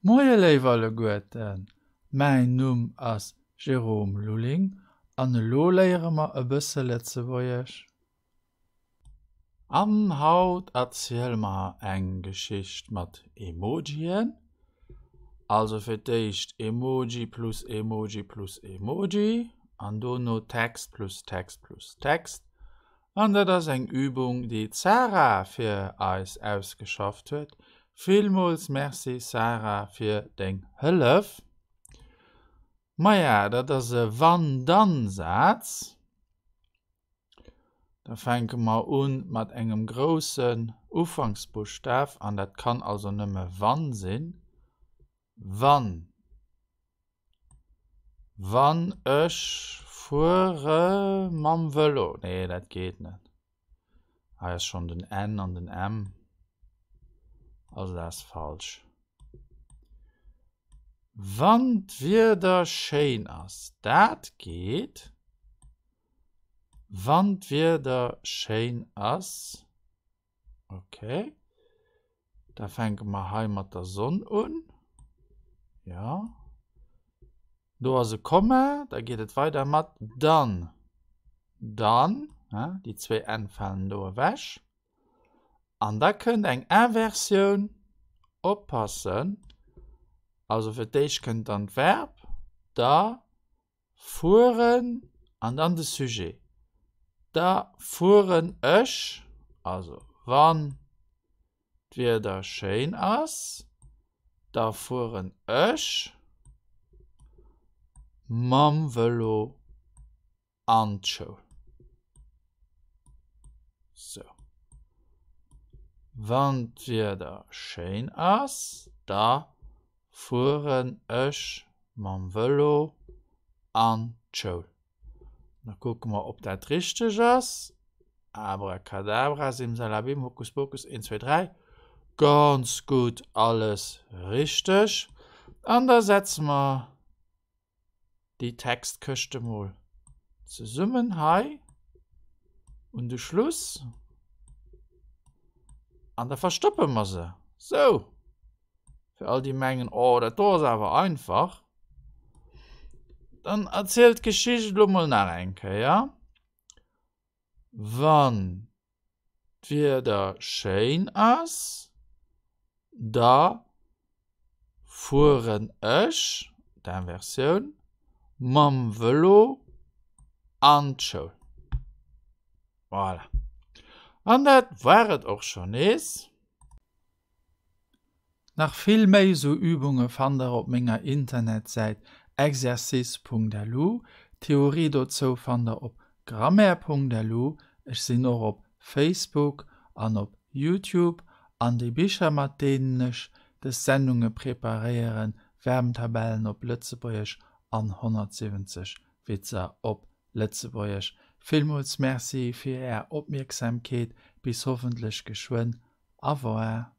Moie léif alleguerten, mäin Numm ass Jérôme Lulling an elo léiere mer e bësse Lëtzebuergesch. An haut erziele mer eng Geschicht mat Emojien. Also fir d'éischt Emoji plus Emoji plus Emoji an dono Text plus Text plus Text. An dat ass eng Übung, déi d'Sarah fir eis ausgeschafft huet. Villmools Merci Sarah fir deng Hëllef. Maja, dat ass e Wann-Dann-Saz. Da fänke mer un mat engem groussen Ufanksbuschtaf an dat kann also nëmme wann sinn. Wann. Wann ech fuere mam Vëlo. Nee, dat geet net. Hei ass schonn den N an den M. Also dat ass falsch. Wann d'Wieder schéin ass. Dat geet. Wann d'Wieder schéin ass. Okay. Da fänke mer hei mat der Sonn un. Ja. Do ass e Komma, da geet et weider mat dann. Dann, déi zwéi N falen do ewech. An da kënnt eng Inversioun, oppassen, also fir d'éischt kënnt dann d'Verb, da Fueren an dann de Sujet. Da fueren ech, also wann d'Wieder schéin ass, da fueren ech mam Vëlo an d'Schoul. Sou. Wann d'Wieder schéin ass, da fueren ech mam Vëlo an d'Schoul. Da kucke mer, ob dat richteg ass. Abracadabra, simsalabim, hokuspokus, 1, 2, 3. Ganz gutt, alles richteg. An da setze mer déi Textkëscht emol zesummen hei un de Schluss an da verstoppe mer se. Sou, fir all déi mengen, oh dat do ass awer einfach, dann erzielt d'Geschicht elo mol nach eng Kéier. Wann d'Wieder schéin ass, da fueren ech, d'Inversioun, mam Vëlo an d'Schoul. Voilà. An dat war et och schonn nees. Nach vill méi sou Übunge fannt der op menger Internetsäit exercice.lu. D'Theorie dozou fannt der op grammaire.lu. Ech sinn och op Facebook an op Youtube. An déi Bicher mat deenen ech des Sendunge preparéieren, Verbentabellen op Lëtzebuergesch an 170 Witzer op Lëtzebuergesch. Villmools Merci fir är Opmierksamkeet. Bis hoffentlech geschwënn. Au revoir.